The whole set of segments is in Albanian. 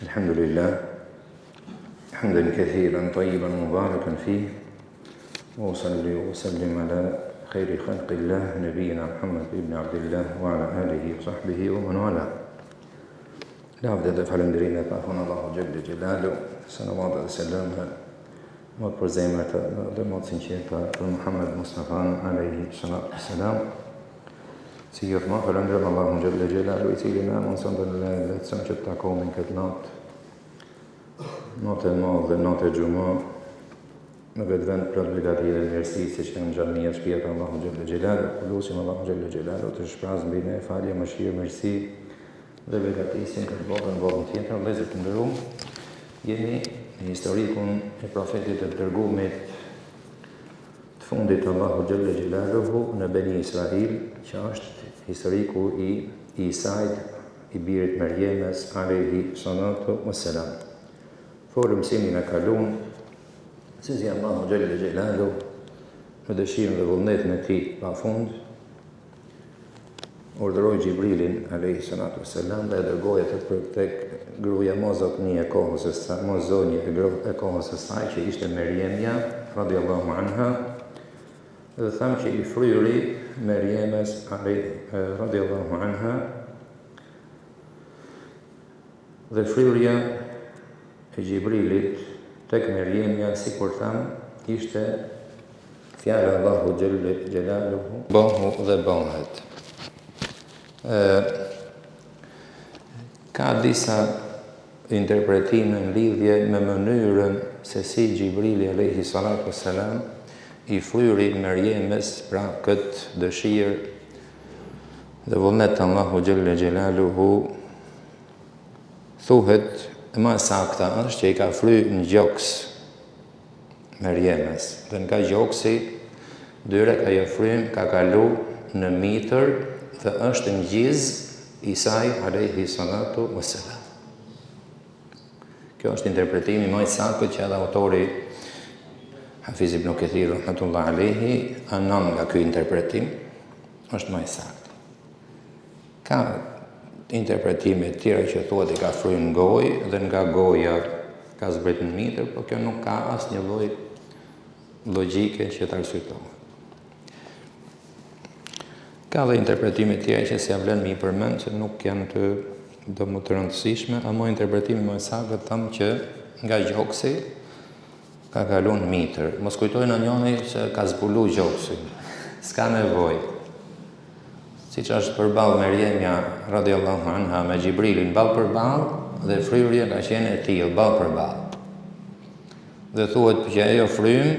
الحمد لله حمدا كثيرا طيبا مباركا فيه وأصلي وأسلم على خير خلق الله نبينا محمد بن عبد الله وعلى آله وصحبه ومن والاه Lavde dhe falënderime pa fund Allahu xhelle xhelaluhu, salavat dhe selame më të përzemërta dhe më të sinqerta për Muhammed Mustafa alayhi salatu wassalam. Si gjithmonë falënderojmë Allahun xhelle xhelaluhu i cili na mundëson dhe na lehtëson që të takohemi këtë natë. Natë e madhe, natë e xhuma, në këtë vend plot begati dhe mirësi, siç janë xhamia, shtëpia e Allahut xhelle xhelaluhu. Ku lusim Allahun xhelle xhelaluhu të shpraz mbi ne falje, mëshirë, mirësi dhe begati si në këtë botë dhe në botën tjetër, vëllezër të nderuar, jemi në historikun e profetit të dërgumit të fundit të Allahut xhelle xhelaluhu në Beni Israil, që është historiku i Isait, i birit Merjemes, alejhi salatu wassalam. Folëm mësimin e kalum, se si Allahu xhelle xhelaluhu, me dëshirën dhe vullnetin e tij pa fund, urdhëroi Xhibrilin alejhi salatu vesselam dhe e dërgoi atë për tek gruaja më zotni e kohës së saj, më zonjë e, gro, e kohës së saj që ishte Merjemja radiallahu anha dhe thamë që i fryri Merjemes radiallahu anha Dhe fryrja e Xhibrilit tek Merjemja, sikur thamë, ishte fjala e Allahut xhelle xhelaluhu, bëhu dhe bëhet. Ë ka disa interpretime në lidhje me mënyrën se si Xhibrili alayhi salatu wassalam i fryri Merjemes pra këtë dëshirë dhe vullnet të Allahut xhelle xhelaluhu Thuhet, e më e sakta është që i ka fry në gjoks Merjemes, dhe nga gjoksi direkt ajo frymë ka kalu në mitër dhe është ngjiz Isai alejhi salatu vesselam. Kjo është interpretimi më i saktë që edhe autori Hafiz ibn Kathir rahmetullah alejhi anon nga ky interpretim, është më i saktë. Ka interpretime të tjera që thuhet i ka fry në gojë dhe nga goja ka zbrit në mitër, por kjo nuk ka asnjë lloj logjike që të arsyetohet. Ka dhe interpretime të tjera që s'ia vlen me i përmend që nuk janë të do më të rëndësishme, ama interpretimi më i saktë thamë që nga gjoksi ka kalu në mitër. Mos kujtojë ndonjoni se ka zbulu gjoksin. S'ka nevojë. Siç është përballë Merjemja radiallahu anha me Xhibrilin ballë për ballë dhe fryrja ka qenë e tillë ballë për ballë. Dhe thuhet që ajo frymë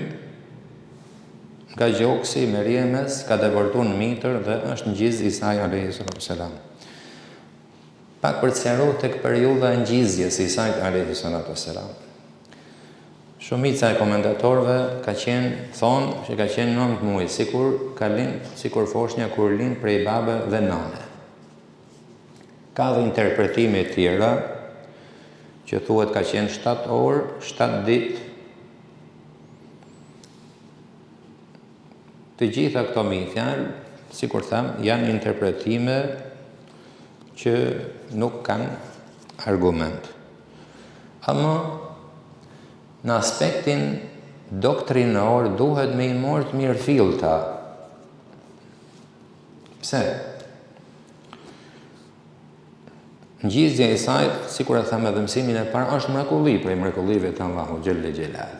nga gjoksi i Merjemes ka depërtu në mitër dhe është ngjiz Isai alayhi salatu selam. Pak për të sqaru tek periudha e ngjizjes së Isait alayhi salatu selam. Shumica e komentatorëve ka qenë, thonë që ka qenë 9 muaj, sikur ka lind, sikur foshnja kur lind prej babe dhe nane. Ka dhe interpretime tjera që thuhet ka qenë 7 orë, 7 ditë. Të gjitha këto me një fjalë, sikur thamë, janë interpretime që nuk kanë argument. Ama, në aspektin doktrinor duhet me i marrë të mirëfillta. Pse? Ngjizja e Isait, sikur e thamë edhe mësimin e parë, është mrekulli prej mrekullive të Allahut xhelle xhelal.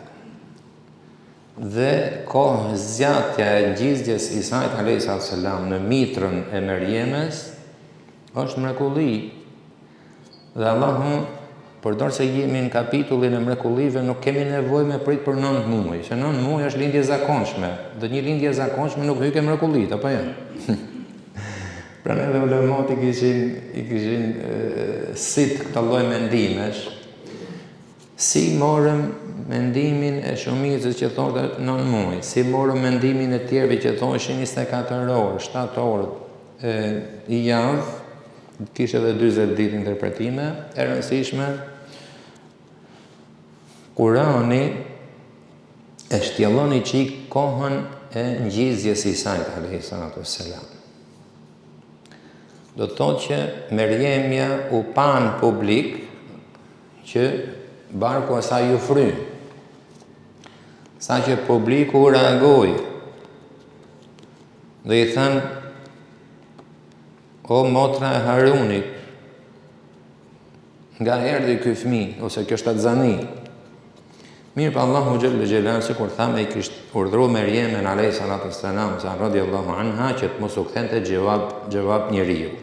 Dhe kohëzgjatja e ngjizjes Isait alayhis salam në mitrën e Merjemes është mrekulli Dhe Allahu përdor se jemi në kapitullin e mrekullive, nuk kemi nevojë me prit për 9 muaj, se 9 muaj është lindje e zakonshme, dhe një lindje e zakonshme nuk hyke mrekullitë, apo jo? Prandaj edhe ulemat i kishin i kishin sit këto lloj mendimesh. Si morëm mendimin e shumicës që thoshte 9 muaj, si morëm mendimin e tjerëve që thoshin 24 orë, 7 orë, e i javë, kishte edhe 40 ditë interpretime, e rëndësishme, Kurani e shtjellon një çikë kohën e ngjizjes së Isait, alejhi salatu selam. Do të thotë që Merjemja u pa në publik, që barku asaj iu fry. Saqë publiku reagoi dhe i thanë o motra e Harunit, nga erdhi ky fëmijë ose kjo shtatzani. Mirëpo Allahu xhelle xhelaluhu sikur thamë i kishte urdhru Merjemen alayhi salatu wassalam sa radiallahu anha që të mos u kthente xhevap xhevap njeriu.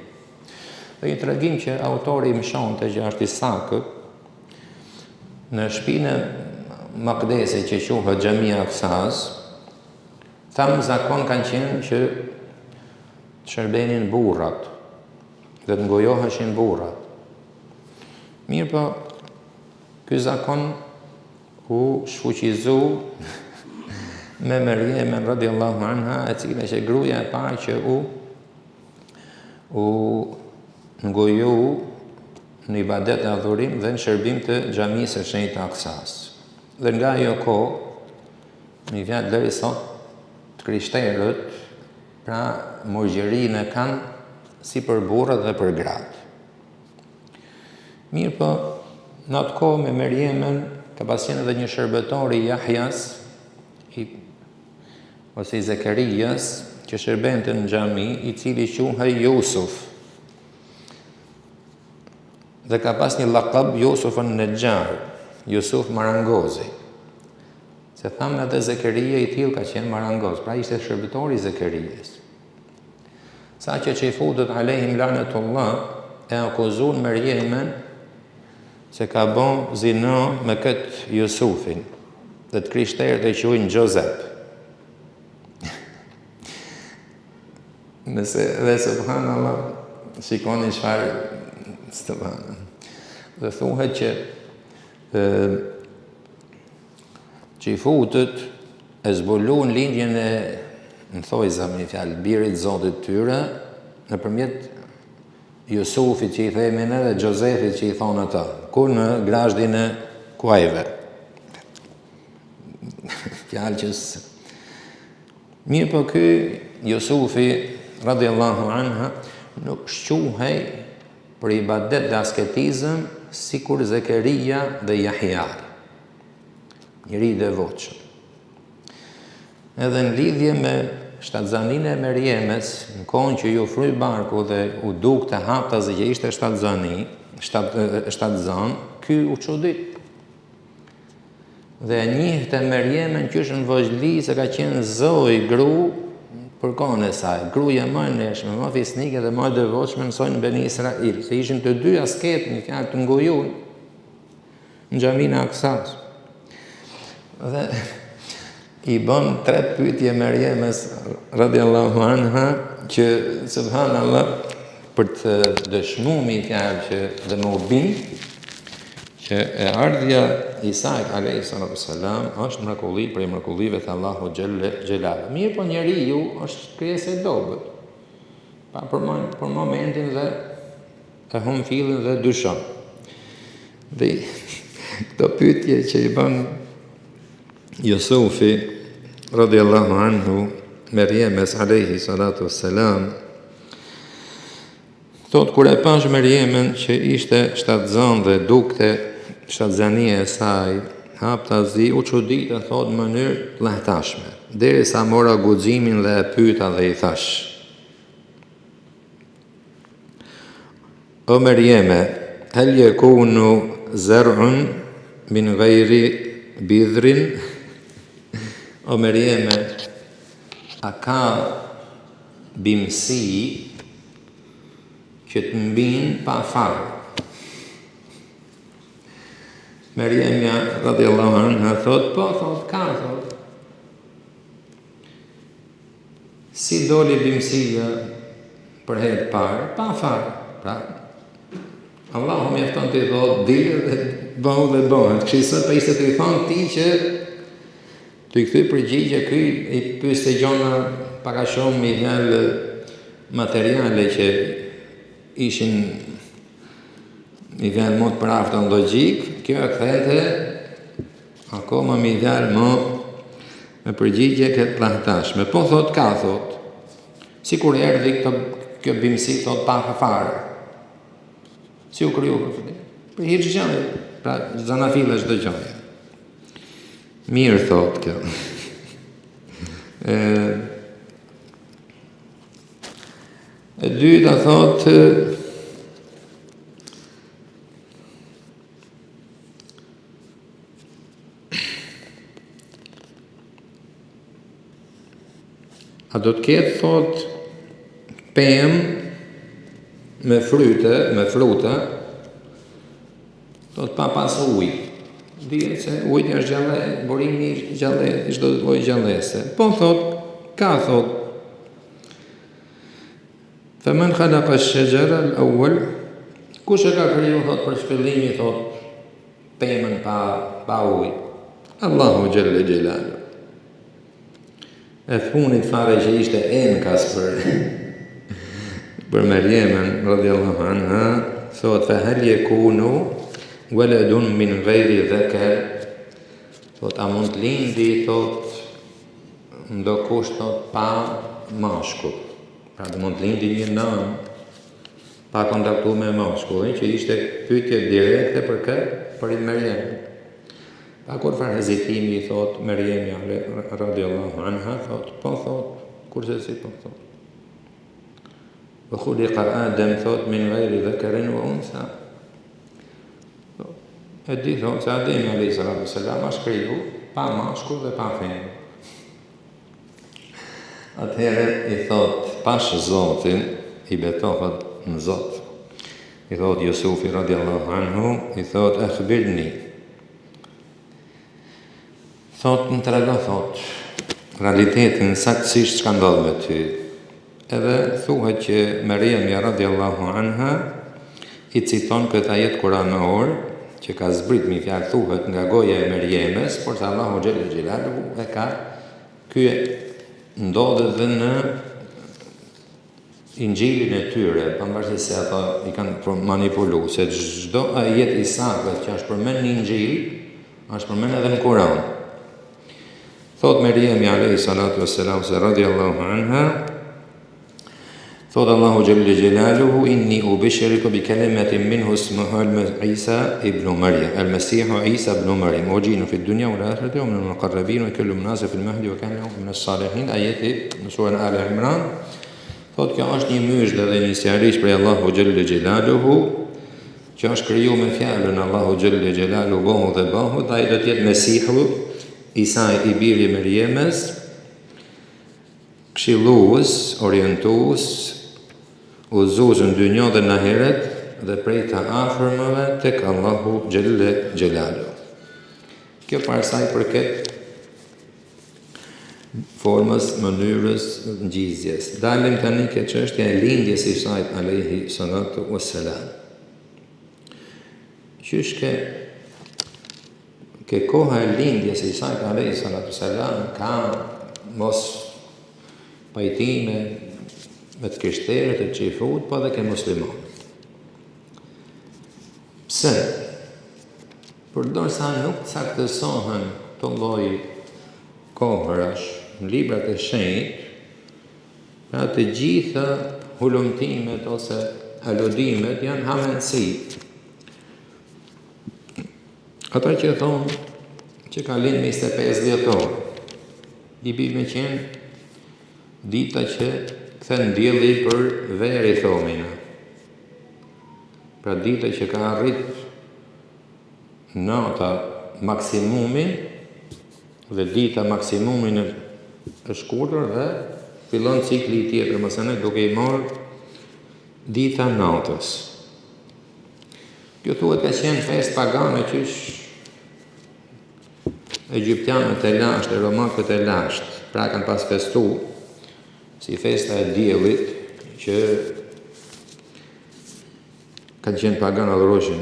Dhe një tregim që autori mëshonte që është i saktë në shpinë e Makdesit që quhet Xhamia Aksas, thamë zakon kanë qenë që të shërbenin burrat dhe të ngujoheshin burrat. Mirëpo, ky zakon u shfuqizu me Merjemen radiallahu anha, e cila qe gruaja e parë që u u nguju në ibadet e adhurim dhe në shërbim të xhamisë së shenjtë të Aksas. Dhe nga ajo kohë, me një fjalë deri sot, të krishterët, pra murgjërinë e kanë si për burrat dhe për gratë. Mirëpo, në atë kohë me Merjemen ka pas qenë edhe një shërbëtor i Jahjas, i, ose i Zekerijas, që shërbente në xhami, i cili quhej Jusuf. Dhe ka pas një lakab Jusuf en-Nexhar, Jusuf Marangozi. Se thamë edhe Zekerija i tillë ka qenë marangoz, pra ishte shërbëtor i Zekerijas. Saqë çifutët alejhim lanetullah e akuzun Merjemen se ka bo zina me këtë Jusufin dhe të krishterët e quajnë Josep. Nëse dhe subhanallah shikoni çfarë subhanallah. Dhe thuhet që ë Çifutët e zbuluan lindjen e në thojza me një fjalë, birit Zotit tyre, nëpërmjet Jusufit që i themi ne dhe Josefit që i thonë ata, ku në grazhdin e kuajve. Fjalë që së... Mirëpo ky Jusufi, radiallahu anha, nuk shquhej për ibadet dhe asketizëm sikur Zekerija dhe Jahjai. Njeri i devotshëm. Edhe në lidhje me shtatzaninë e Merjemes, në kohën që iu fry barku dhe u dukte haptazi që ishte shtatzani, shtat, shtatzanë, ky u çudit. Dhe e njihte Merjemen qysh në vogëli se ka qenë zojë gru për kohën e saj. Gruaja më e ndershme, më fisnike dhe më e devotshme në sojin Beni Israil, se ishin të dy asketë një fjalë të ngujun në xhaminë e Aksas. Dhe i bën tre pyetje Merjemes radiallahu anha që subhanallah për të dëshmu me fjalë që dhe me u bind që e ardhja e Isait alayhi salatu selam është mrekulli prej mrekullive të Allahu xhelle xhelalu. Mirëpo njeriu është krijesë e dobët. Pa për, për momentin dhe e humb fillin dhe dyshon. Dhe këto pyetje që i bën Jusufi radiallahu anhu Merjemes alayhi salatu selam thotë kur e pashë Merjemen që ishte shtatzënë dhe dukte shtatzania e saj haptazi u çudita thotë në mënyrë të llahtarshme derisa mora guximin dhe e pyeta dhe i thashë O Merjeme, hel jekunu zer'un min gajri bidhrin? O Merjeme, a ka bimësi që të mbin pa farë? Merjemja, radiallahu anha, thot, po, thot, ka, thot. Si doli bimësia për herë të parë? Pa farë. Pra, Allahu mjafton t'i thotë dil dhe bëhu dhe bëhet. Kështu sot po ishte t'i thonë ti që t'i kthy përgjigje ky i pyeste gjona pak a shumë me fjalë materiale që ishin me fjalë më të përafërta në logjikë, kjo e kthente Akoma me fjalë më me përgjigje këtë të llahtarshme. Po thot ka thot. Sikur erdhi këto kjo bimësi thot pa farë. Si u kriju për fëmijë? Për hiç gjë. Pra, zanafilla çdo gjoje. Mirë thotë kjo. E, e dyta thotë A do të ketë, thot, pemë me fryte, me fruta, thot, pa pas ujë. Dihet se uji është gjallë, burimi i gjallë, i çdo lloj gjallese. Po thot, ka thot. Fe men khalaqa ash-shajara al-awwal, kush e ka kriju thot për fillimi thot pemën pa pa ujë. Allahu xhelle xhelalu. E fundit fare që ishte enkas për për Merjemen radiallahu anha, thot fe hel jekunu weledun min gajri dheker, thot a mund të lindi, thot ndokush, thot pa mashkull. Pra të mund të lindi një nënë pa kontaktu me mashkullin, që ishte pyetje direkte për kë? Për Merjemen. Pa kurrfarë hezitimi i thotë Merjemja radiallahu anha, thotë, po thotë, kurrsesi po thotë. Ve khuliqa Adem, thotë, min gajri dhekerin ve untha. E di, thotë, se Ademi alejhi salatu selam është kriju pa mashkull dhe pa femër. Atëherë i thotë, pash Zotin, i betohet në Zot. I thotë Jusufi radiallahu anhu, i thotë akhbirni. Thotë më trego thotë realitetin saktësisht çka ndodh me ty. Edhe thuhet që Merjemja radiallahu anha i citon këtë ajet kuranor që ka zbrit me fjalë thuhet nga goja e Merjemes, por se Allahu xhelle xhelaluhu e ka ky ndodhet dhe në Inxhilin e tyre, pavarësisht se ata i kanë manipulu, se çdo ajet i saktë që është përmend në Inxhil, është përmend edhe në Kur'an. Thot Merjemi alayhi salatu wassalam se radiallahu anha, thot Allahu xhelle xhelaluhu inni ubeshiruke bi kalimatin minhu ismuhu Isa ibn Maryam, al-Masihu Isa ibn Maryam, wajihan fi dunya wal akhirati wa min al-muqarrabin wa yukallimu an-nasa fil mahdi wa kana min as-salihin, ajeti në surën Ali Imran. Thotë kjo është një myzhde dhe një sihariq prej Allahu xhelle xhelaluhu, që është kriju me fjalën Allahu xhelle xhelaluhu bëhu dhe bëhu, dhe ai do të jetë Mesihu, Isa i biri i Merjemes, këshillues, orientues, udhëzues në dynja dhe në ahiret dhe prej të afërmëve tek Allahu xhelle xhelaluhu. Kjo për sa i përket formës, mënyrës, ngjizjes. Dalim tani ke çështja e lindjes së Isait alayhi salatu wassalam. Qysh ke ke koha e lindjes së Isait alayhi salatu wassalam ka mospajtime me të krishterët e çifut, po edhe ke muslimanët. Pse? Përderisa nuk saktësohen këto lloj kohërash në librat e shenjtë, pra të gjitha hulumtimet ose aludimet janë hamendësi. Ata që thonë që ka lind me 25 dhjetor, i bi me qenë dita që kthen dielli për veri, thomi na. Pra dita që ka arrit nata maksimumin dhe dita maksimumin e shkurtër dhe fillon cikli i tjetër, masanej duke i marrë dita natës. Kjo thuhet ka qenë festë pagane qysh egjiptianët e lashtë e romakët e lashtë, pra kanë pas festu si festa e diellit që kanë qenë pagan adhuroshin.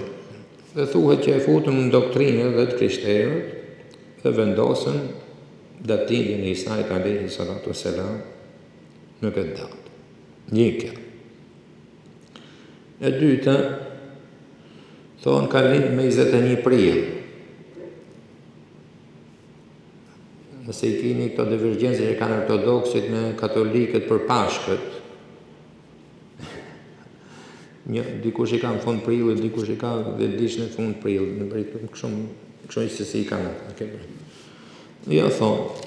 Dhe thuhet që e futën në doktrinë edhe të krishterët dhe vendosën datëlindjen e Isait alayhi salatu wassalam në këtë datë. Një kjo. E dyta, thonë ka lind me 21 prill. Nëse i kini këto divergjenca që kanë ortodoksit me katolikët për Pashkët. Një, dikush i ka në fund prillit, dikush i ka 10 ditësh në fund prillit, në prill, kështu, kështu se si i kanë ata. Okay? Jo, thonë,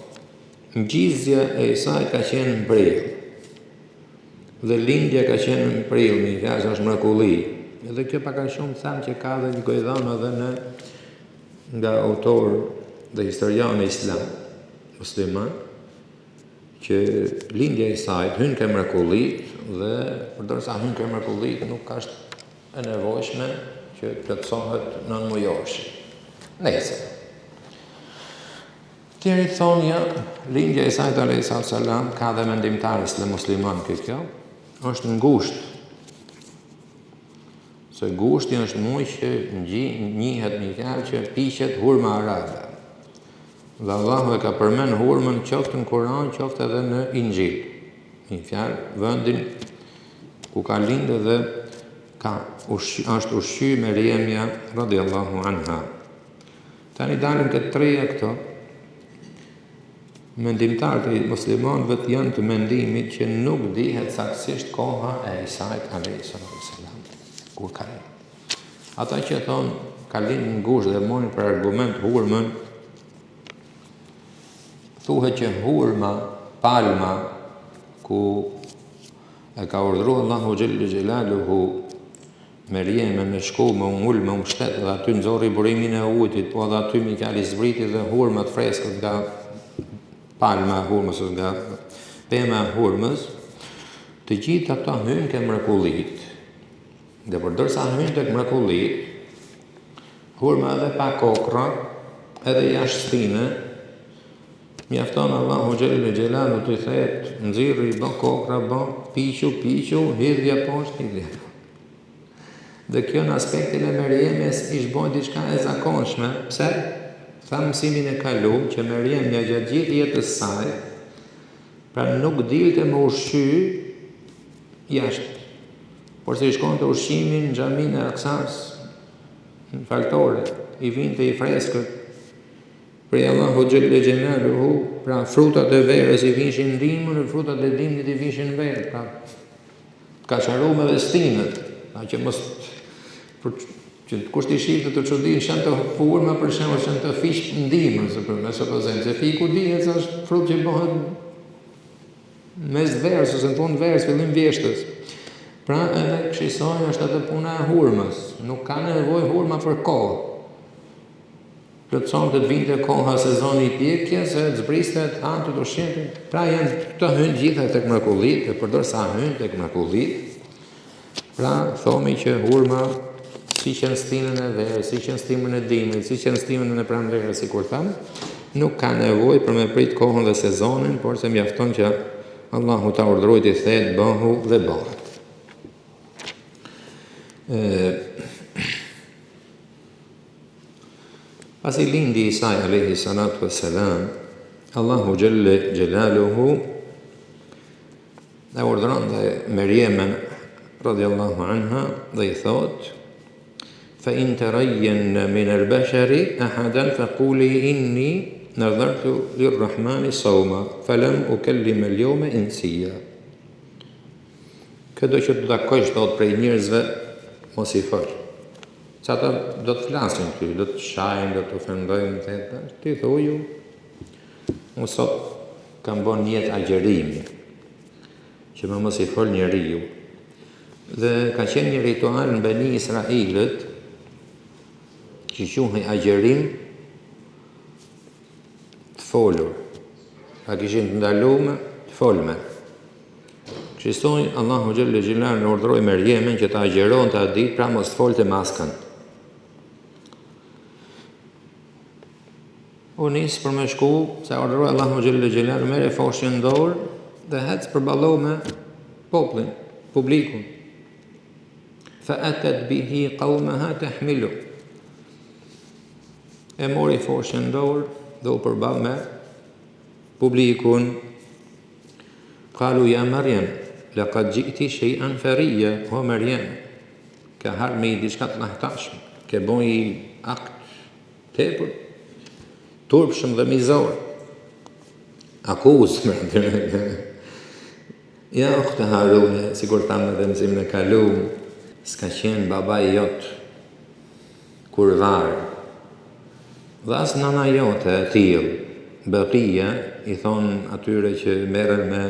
ngjizja e Isait ka qenë në prill. Dhe lindja ka qenë në prill, me një fjalë është mrekulli. Edhe kjo pak a shumë thamë që ka dhe një gojëdhënë edhe në nga autorë dhe historianë islam, musliman, që lindja e Isait hyn ke mrekullitë dhe përderisa hyn ke mrekullitë nuk është e nevojshme që të plotësohet nëntëmujorshi. Nejse. Tjerit thonë ja, lindja e Isait alayhis salam ka dhe mendimtarë islam musliman ke kjo, është në gusht. Se gushti është muaj që njihet me fjalë që piqet hurma arabe. Dhe Allahu e ka përmend hurmën qoftë në Kur'an, qoftë edhe në Inxhil. Me një fjalë, vendin ku ka lindë dhe ka ushqy, është ushqy Merjemja radiallahu anha. Tani dalin këtë treja këto, mendimtarët e muslimanëve janë të mendimit që nuk dihet saktësisht koha e Isait alayhis salam kur ka lindë. Ata që thonë ka lind në gusht dhe marrin për argument hurmën, thuhet që hurma, palma, ku e ka urdhru Allahu Xhelle Xhelaluhu Merjemen me shku, me u ul, me u mshtet dhe aty nxorri burimin e ujtit, po edhe aty me fjalë i zbriti dhe hurma të freskët nga palma e hurmës ose nga pema e hurmës, të gjitha ato hynë ke mrekullitë. Dhe përderisa hyn tek mrekullitë, hurma edhe pa kokrra, edhe jashtë stine, mjafton Allahu xhelle xhelaluhu t'i thotë, nxirri, bë kokrra, bë piqu, piqu, hidhja poshtë, hidhja. Dhe kjo në aspektin e Merjemes ish bo diçka e zakonshme, pse? Thamë mësimin e kalum që Merjemja gjatë gjithë jetës saj, pra nuk dilte me u ushqy jashtë. Porse i shkonte ushqimi në xhaminë e Aksas, në faltore, i vinte i freskët prej Allahu xhelle xhelaluhu, pra frutat e verës i vinshin në dimër, dhe frutat e dimrit i vinshin në verë, pra të kaçarume dhe stinët, pra që mos për që kush t'i shihte të çuditeshin, ç'janë këto hurma për shembull, ç'janë këto fiq në dimër, se për me supozojmë, se fiku dihet se është frut që bëhet Mes verës ose në fund verës, fillim vjeshtës. Pra edhe kësisoj është edhe puna e hurmës. Nuk ka nevojë hurma për kohë. Plotësonte të vinte koha sezoni i pjekjes, e të zbriste, të hante, të ushqente. Pra janë këto hynë gjitha tek mrekullitë, dhe përderisa hynë tek mrekullitë, Pra, thomi që hurma, si që në stinën e verës, si që në stinën e dimrit, si që në stinën e pranverës, sikur thamë, nuk ka nevojë për me prit kohën dhe sezonin, por se mjafton që Allahu ta urdhërojë t'i thotë bëhu dhe bëhet. E, pasi lindi Isai alayhi salatu wassalam, Allahu xhelle xhelaluhu E urdhëron dhe Merjemen radiallahu anha dhe i thotë fa in tarayyanna min al-bashari ahadan fa quli inni nadhartu lirrahmani sawma falan ukallima al-yawma insiya. Këdo që të takosh thotë prej njerëzve mos i fol. Se ata do të flasin ty, do të shajnë, do të ofendojnë, të ti thuju, unë sot Kam bo nijet agjërimi, që me mos i fol njeriu. Dhe ka qenë një ritual në Beni Israilët, që quhej agjërim të folur. A kishin të ndalume të folme. Kësisoj, Allahu xhelle xhelaluhu urdhëroi Merjemen që të agjëronte atë ditë, pra mos të folte me askënd. U nis për me shku, se urdhëroi Allahu xhelle xhelaluhu merre foshnjën në dorë dhe hec përballohu me popullin, publikun. Fa atat bihi qaumaha tahmilu. E mori foshnjën në dorë dhe u përball me publikun. Qalu ya Maryam, laqad ji'ti shay'an fariya, o Maryam, ke ardh me diçka të llahtarshme, ke bo një akt Tepër turpshëm dhe mizor. Akuzë, Ja ukhte Harun, sikur thamë edhe mësimin e kalum. S'ka qenë babai jot kurvar dhe as nana jote e tillë. Beghija i thonë atyre që merren me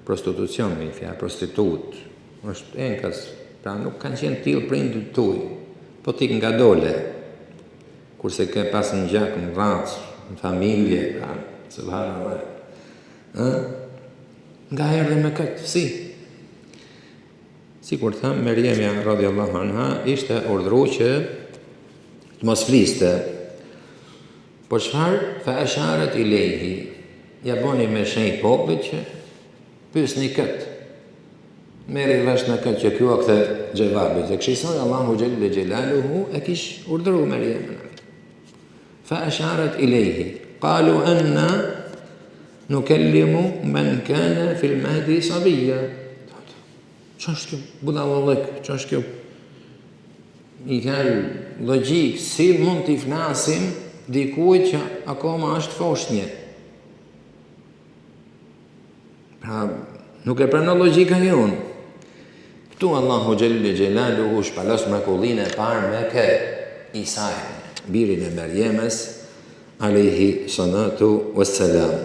prostitucion, me një fjalë prostitutë. Është enkas, pra nuk kanë qenë të tillë prindët tuaj. Po ti nga dole, kurse ke pas në gjak, në racë, në familje, pra, subhanallah. Ë? Nga erdhe me këtë, si? Sikur thamë, Merjemja radiallahu anha ishte urdhru që të mos fliste. Po çfarë? Fa esharet ilejhi. Ja boni me shenjë popullit që pysni këtë. Merri vesh me këtë që ky ua kthe xhevabin. Dhe këshisoj Allahu xhelle xhelaluhu e kish urdhru Merjemën. Fa esharet ilejhi. Kalu enna Nukellimu men kane fil mehdi sabija. Ça është kjo? Budallallëk, ça është kjo? Një fjalë logjikë, si mund t'i flasim dikujt që akoma është foshnje? Pra, nuk e pranon logjika jonë. Këtu Allahu xhelle xhelaluhu shpalos mrekullinë e parë me kë Isain, birin e Merjemes, Alejhi salatu wassalam.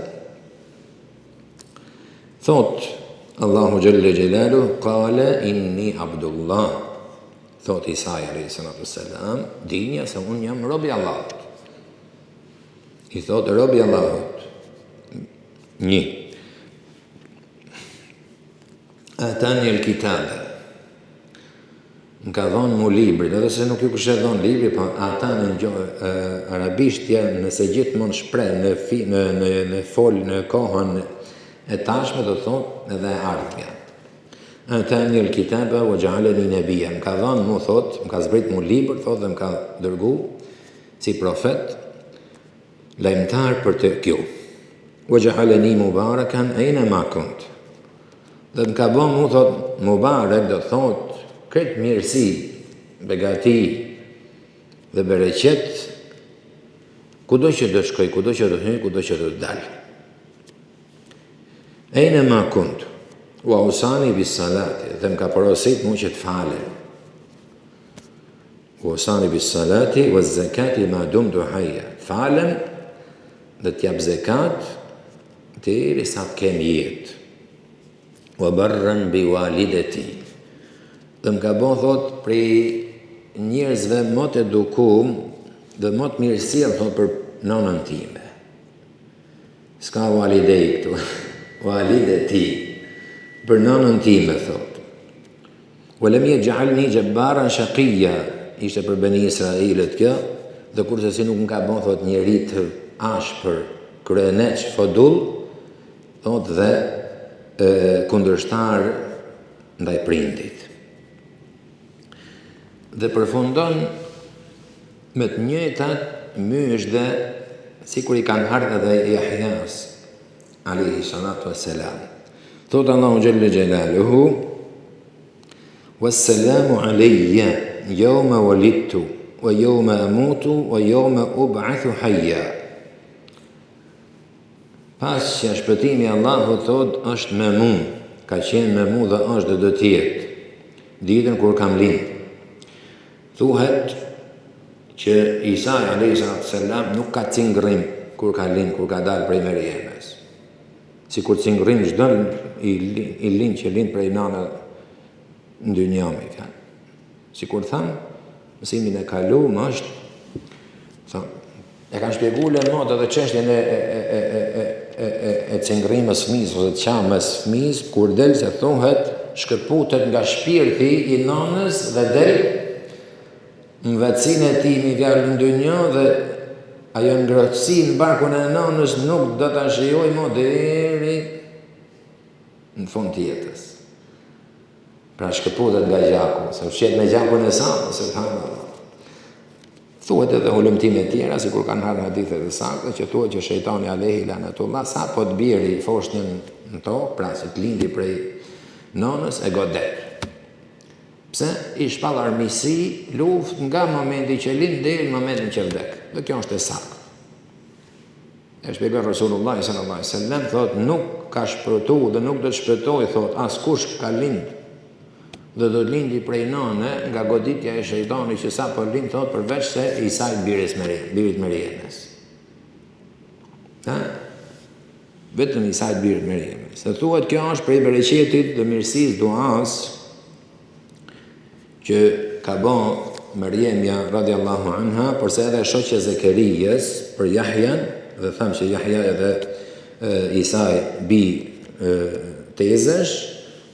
Thot Allahu xhelle xhelaluhu kale inni Abdullah. Thot Isai alejhi salatu wassalam, dinja se unë jam robi i Allahut. I thot robi i Allahut. Një. Atani el kitabe. Më ka dhonë mu librin, edhe se nuk ju kishte dhonë libri, po ata në gjo, e, arabishtja nëse gjithmonë shpreh në, fi, në, në, në fol në kohën e tashme, do të thotë edhe e ardhmja. Atani el kitabe wa xhealeni nebija. Më ka dhonë mu, thot, më ka zbrit mu libër, thot, dhe më ka dërgu si profet, lajmëtar për te ju. Wa xhealeni mubarakan ejne ma kunt. Dhe më ka bo mu, thot, mubarek, do thot, krejt mirësi, begati dhe bereqet, kudo që do shkoj, kudo që do hyj, kudo që do dal. Ejne ma kunt, wa ausani bis salati, dhe më ka porosit mu që të falem. Wa ausani bis salati, wa zekati ma dumtu hajja. Falem dhe t'jap zekat, Derisa të kem jetë. Wa barran bi walideti. Dhe më ka bo, thot, prej njerëzve më të edukum dhe më të mirësjellë, thot, për nënën time. S'ka walidej këtu. Walideti. Për nënën time, thot. Wa lem jexhalni xhebbaran shakija, ishte për Beni Israilët kjo, dhe kurrsesi nuk më ka bo, thot, njeri të ashpër, kryeneç, fodull, thot, dhe e, kundërshtar ndaj prindit. Dhe përfundon me të njëjtat myzhde sikur i kanë ardhë edhe Jahjas, Alejhi salatu wa selam. Thot Allahu xhelle xhelaluhu Wassalamu alejja jawma wulidtu wa jawma amutu wa jawma ub'athu hayya. Paqja shpëtimi i Allahut thot është me mu, ka qenë me mu dhe është dhe do të jetë ditën kur kam lind. Thuhet që Isai alejhi salatu selam nuk ka cingërrim kur ka lind, kur ka dalë prej Merjemes. Sikur cingërrim çdo i, i lind që lind prej nane në dynja me fjalë. Sikur thamë, mësimin e kalum është, thamë, E kanë shpjegu ulemat edhe çështjen e e e e e e e e cingërrimës fëmijës ose të qames fëmijës kur del se thuhet shkëputet nga shpirti i nënës dhe del në vetësinë e tij me fjalë në dynja dhe ajo ngrohtësi në barkun e nënës nuk do ta shijojë më deri në fund të jetës. Pra shkëputet nga gjaku, se ushqehet me gjakun e saj, subhanallah. Thuhet edhe hulumtime tjera, sikur kanë ardhur hadithe të sakta, që thuhet që shejtani alejhi lanetullah, sapo të bjeri foshnjën në tokë, pra që të lindi prej nënës e godet. Pse i shpall armiqësi luftë nga momenti që lind deri në momentin që vdek. Dhe kjo është e saktë. E shpjegon Resulullah sallallahu alaihi wasallam thotë nuk ka shpëtu dhe nuk do të shpëtojë thotë askush ka lind. dhe do të lindi prej nane nga goditja e shejtanit që sapo lind thotë përveç se Isait birit Merjem, birit Merjemes. Ha? Vetëm Isait birit Merjemes. Se thuhet kjo është prej bereqetit dhe mirësisë duas që ka bo Merjemja radiallahu anha, porse edhe shoqja Zekerijes për Jahjan, dhe thamë që Jahja edhe Isai bij tezësh,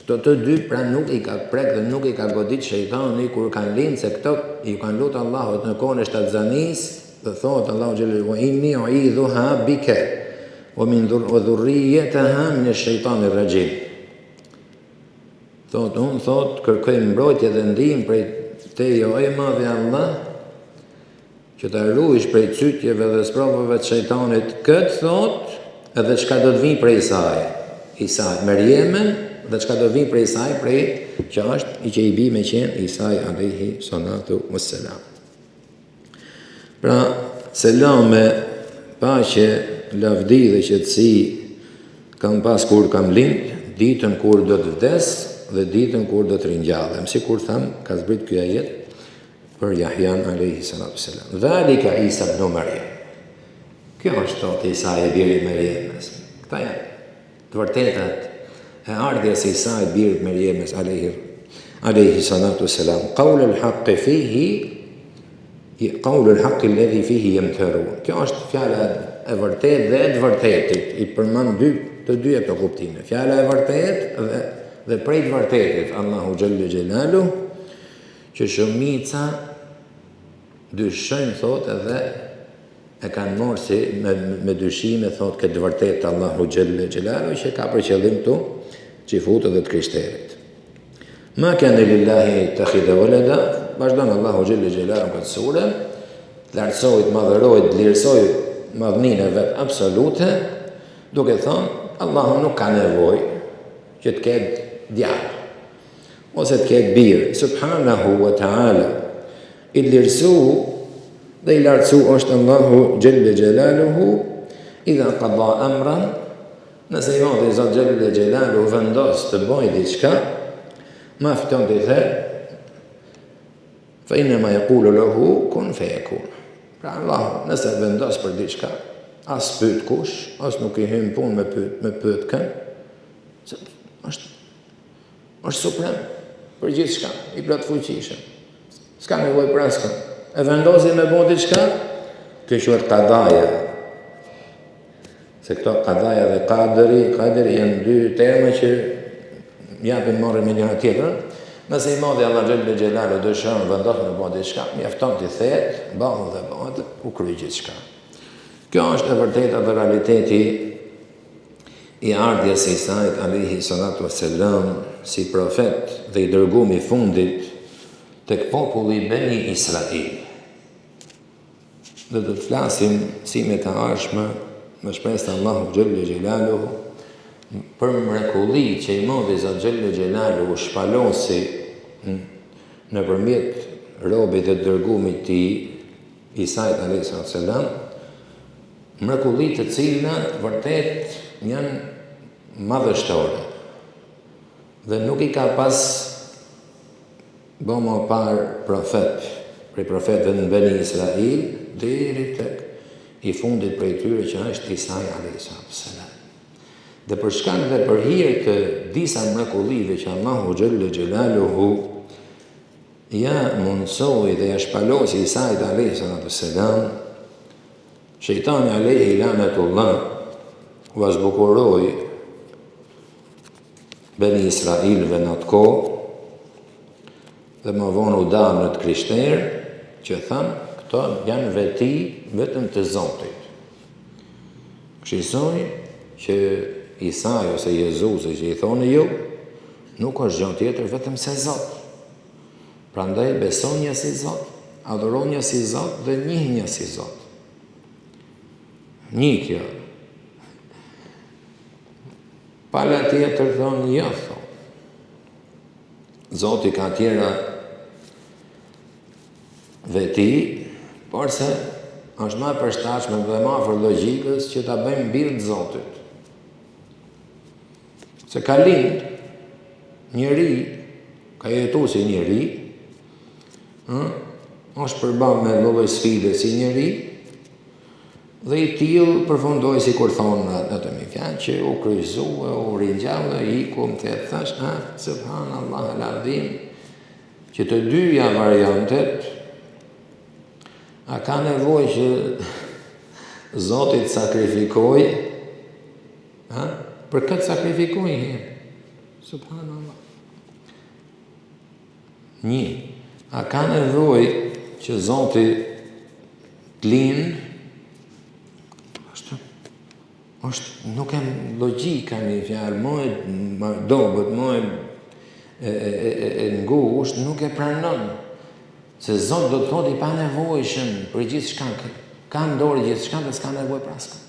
Këto të dy pra nuk i ka prek dhe nuk i ka godit shejtani kur kanë lind se këto ju kanë lut Allahut në kohën e shtatzanisë dhe thotë Allahu xhele wa inni uidhuha bike wa min dhur wa dhurriyataha min ash-shaytanir rajim. Thotë unë thotë kërkoj mbrojtje dhe ndihmë prej teje o i madhi Allah Që ta ruajsh prej cytjeve dhe sprovave të shejtanit, këtë thotë, edhe çka do të vijë prej saj, Isai, Merjemen, dhe çka do të vijë prej saj, prej që është i që i bi me qenë Isai alayhi salatu wassalam. Pra, selame, paqe, lavdi dhe qetësi kam pas kur kam lind, ditën kur do të vdes dhe ditën kur do të ringjallem. Sikur thamë, ka zbrit ky ajet për Jahjan alejhi salatu selam. Dhalika Isa ibn Maryam. Kjo është thotë Isai biri i Merjemes. Këta janë të vërtetat e ardhjes së Isait birit Merjemes alejhi alejhi salatu selam. Qaul al-haqq fihi qaul al-haqq alladhi fihi yamtarun. Kjo është fjala e vërtetë dhe e të vërtetit. I përmend dy të dyja këto kuptime. Fjala e vërtetë dhe dhe prej të vërtetit Allahu xhelle xhelaluhu Që shumica dyshojnë thotë edhe e kanë marrë si me, me dyshime thotë këtë të vërtetë të Allahu xhelle xhelaluhu që ka për qëllim këtu çifutët dhe të krishterët. Ma kane lillahi en jettekhidhe veleda, vazhdon Allahu xhelle xhelaluhu në këtë sure, të lartësojë, të madhërojë, të vlerësojë madhninë e vet absolute, duke thonë, Allahu nuk ka nevojë që të ketë djalë. ose të ketë bir, subhanahu wa ta'ala, i lirësu dhe i lartësu është Allahu xhelle xhelaluhu, idha kada emran, nëse i madhi Zot xhelle xhelaluhu vendos të bojë diçka, mjafton t'i thotë, fa innema jekulu lehu, kun fe jekun. Pra Allahu, nëse vendos për diçka, as pyet kush, as nuk i hyn punë me pyet, me pyet kën, se është Është suprem për gjithçka, i plotfuqishëm. S'ka nevojë për askënd. E vendosi me bo diçka, kjo quhet kadaja. Se këto kadaja dhe kaderi, kaderi janë dy terma që japin marrin me njëra tjetrën. Nëse i madhi Allah xhelle xhelaluhu dëshiron vendos me bo diçka, mjafton t'i thotë, bëhu dhe bëhet, u kry gjithçka. Kjo është e vërteta dhe realiteti i ardhjes së Isait alejhi salatu vesselam si profet dhe i dërgum i fundit tek populli Beni Israil. Dhe do të flasim mësimet e ardhshme me shpresë të Allahu xhelle xhelaluhu për mrekulli që i madhi Zot xhelle xhelaluhu shpalosi nëpërmjet robit dhe të dërgumit tij Isait alejhi salatu vesselam Mrekulli të cilat vërtet janë madhështore dhe nuk i ka pas bo ma parë profet prej profetëve në Beni Israil deri tek i fundit prej tyre që është Isai alejhi salatu vesselam. Dhe për shkak dhe për hir të disa mrekullive që Allahu xhelle xhelaluhu ja mundësoi dhe ja shpalosi Isait alejhi salatu vesselam Shejtani alejhi lanetullah ua zbukuroi Beni Israilëve në atë kohë dhe më vonë u danë në të krishterë që thanë këto janë veti vetëm të Zotit. Kësisoj që Isai ose Jezusi që i thoni ju, nuk është gjë tjetër vetëm se Zot. Prandaj besonja si Zot, adhuronja si Zot dhe njihnia si Zot. Një kjo. Pala tjetër thonë, jo, thonë. Zoti ka tjera veti, porse është më e përshtatshme dhe më afër logjikës që ta bëjmë bir të Zotit. Se ka lind njeri. Ka jetu si njeri, ë? Është përballë me lloj sfide si njeri, dhe i tillë përfundoi sikur thonë atë me fjalë që u kryqëzu, u ringjall, iku, më the thash, a, subhanallah el-adhim, që të dyja variantet, a ka nevojë që Zoti të sakrifikojë, ha? Për këtë sakrifikoi herë. Subhanallah. Një, a ka nevojë që Zoti të lindë? Është, është nuk e logjika një fjalë, më e më dobët, më e, e, e, e, e ngushtë, nuk e pranon. Se Zot do të thotë i panevojshëm për gjithçka, ka në dorë gjithçka dhe s'ka nevojë për askënd.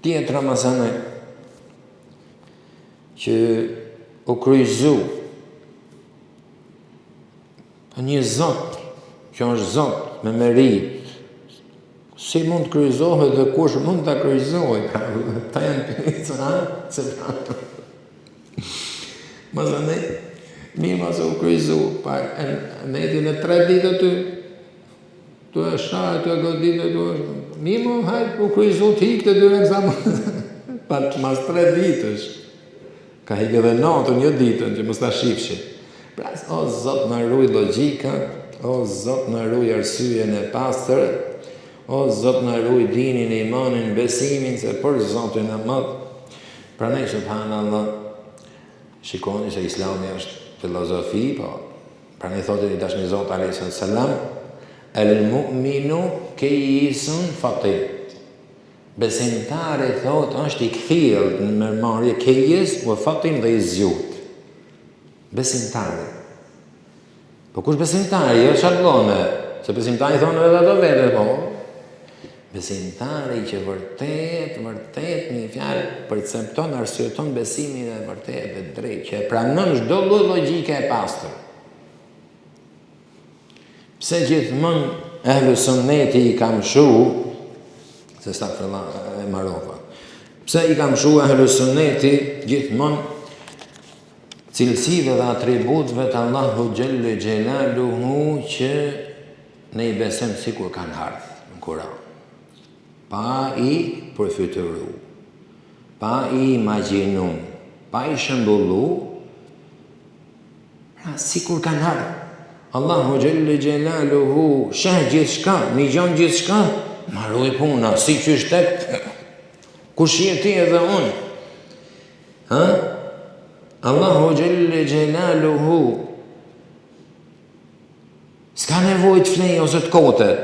Tjetra masanej, që u kryqëzu po një zot që është zot me meritë si mund të kryqëzohet dhe kush mund ta kryqëzojë pra ta janë pjesë ha se pra masanej mirë masi u kryqëzu pa e neti në tre ditë aty Tu e sharë, tu e goditë, tu e... Mirë mo, hajt, u kryqëzu të hikë të dyre kësa më... Pa mas tre ditësh. Ka hikë edhe natën, jo ditën, që mos ta shifshin. Pra, o Zot na ruj logjikën, o Zot na ruj arsyen e pastër, o Zot na ruj dinin, imanin, besimin, se për Zotin e madh. Prandaj, subhanallah, shikoni se islami është filozofi, po, Prandaj thotë i dashmi Zot alayhi salam, El mu'minu kejisun fatin. Besimtari thotë është i kthjellët në mendjemadhëri kejis ue fatin dhe i zgjut. Besimtari. Po kush besimtari, jo shabllone, se besimtari thonë edhe ato vete, po. Besimtari që vërtet, vërtet një fjalë percepton, arsyeton besimin e vërtetë dhe drejtë, që e pranon çdo lloj logjike e pastër. Pse gjithmonë ehlu sunneti i ka mshu, se sa filla e marova. Pse i ka mshu ehlu sunneti gjithmonë cilësive dhe atributeve të Allahu xhelle xhelaluhu që Ne i besojmë sikur kanë ardhë në Kuran, pa i përfytyru, pa i imagjinu, pa i shëmbullu, pra sikur kanë ardhë. Allahu xhelle xhelaluhu sheh gjithçka, nigjon gjithçka, maroi puna, si qysh tek, kush je ti edhe unë? Ha? Allahu xhelle xhelaluhu S'ka nevojë të flejë ose të kotet.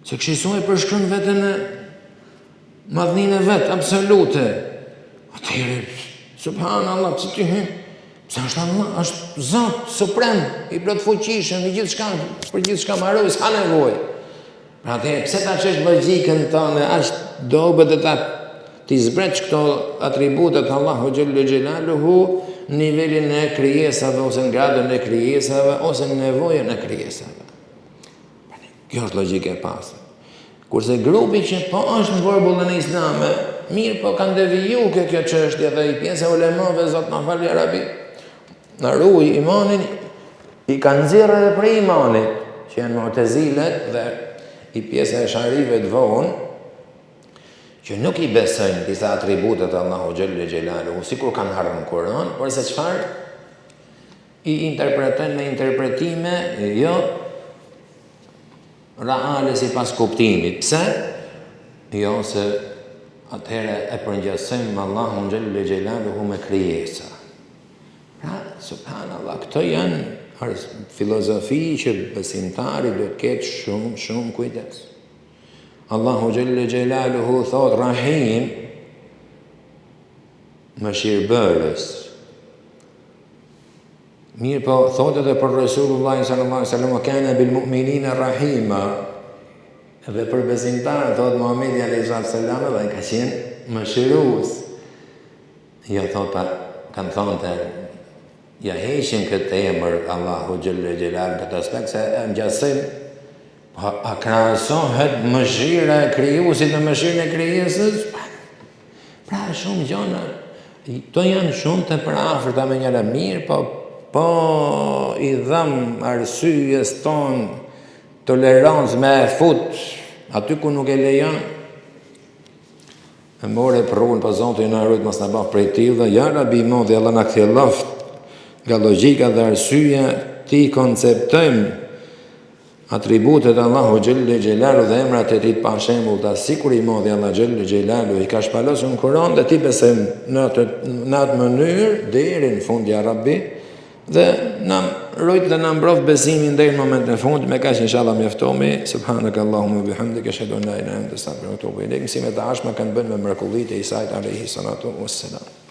Se këshisoj e përshkruan veten e madhninë e vet, absolute. Atëherë, subhanallah, pse ti hyn? Pse është Allah, është Zot suprem, i plotfuqishëm, i gjithçka, për gjithçka maroi, s'ka nevojë. Pra atëherë, pse ta çesh logjikën tënde aq dobët dhe ta t'i zbretsh këto atribute të Allahu xhelle xhelaluhu në nivelin e krijesave ose në gradën e krijesave ose në nevojën e krijesave. Kjo është logjikë e pastër. Kurse grupi që po është në vorbullën e islamit, mirë po kanë deviju ke kjo çështje dhe i pjesë e ulemave Zot na fal ja Rabi. Na ruaj imanin, i kanë nxjerrë edhe prej imanit, që janë mu'tezilet dhe i pjesa e esharive të vonë, që nuk i besojnë disa atribute të Allahu xhelle xhelaluhu, sikur kanë ardhur në Kur'an, por se çfarë i interpretojnë me interpretime jo reale sipas kuptimit. Pse? Jo se atëherë e përngjasojmë Allahun xhelle xhelaluhu me krijesa. Pra, subhanallah, këto janë filozofi që besimtari duhet të ketë shumë, shumë kujdes. Allahu xhelle xhelaluhu thot Rahim, mëshirëbërës. Mirëpo, thot edhe për Resulullah sallallahu alaihi wasallam, kana bil mu'minina rahima. Dhe për besimtarët thot Muhamedi alaihi salam dhe ka qenë mëshirues. Jo thotë kanë thonë të ja heqin këtë emër Allahu xhelle xhelal në këtë aspekt se e ngjasojmë po a krahasohet mëshira e krijuesit me mëshirën e krijesës pra shumë gjëra. Këto janë shumë të përafërta me njëra mirë, po po i dham arsyes tonë tolerancë me e fut aty ku nuk e lejon e more prrun po Zoti na rujt mos na baftë prej tillëve ja Rabbi i madhi Allah na kthjelloft nga logjika dhe arsyeja t'i konceptojmë Atributet e Allahut xhelle xhelaluhu dhe emrat e Tij të pashembullta, sikur i Madhi Allah xhelle xhelaluhu i ka shpalosur në Kur'an dhe t'i besojmë në atë në atë mënyrë deri në fund ja Rabbi dhe na rujt dhe na mbroft besimin deri në momentin e fundit me kaq inshallah mjaftohemi subhanaka allahumma bihamdika ashhadu an la ilaha illa anta astaghfiruka wa atubu ilaik mësimet e ardhshme kanë të bëjnë me mrekullitë e Isait alayhi salatu wassalam.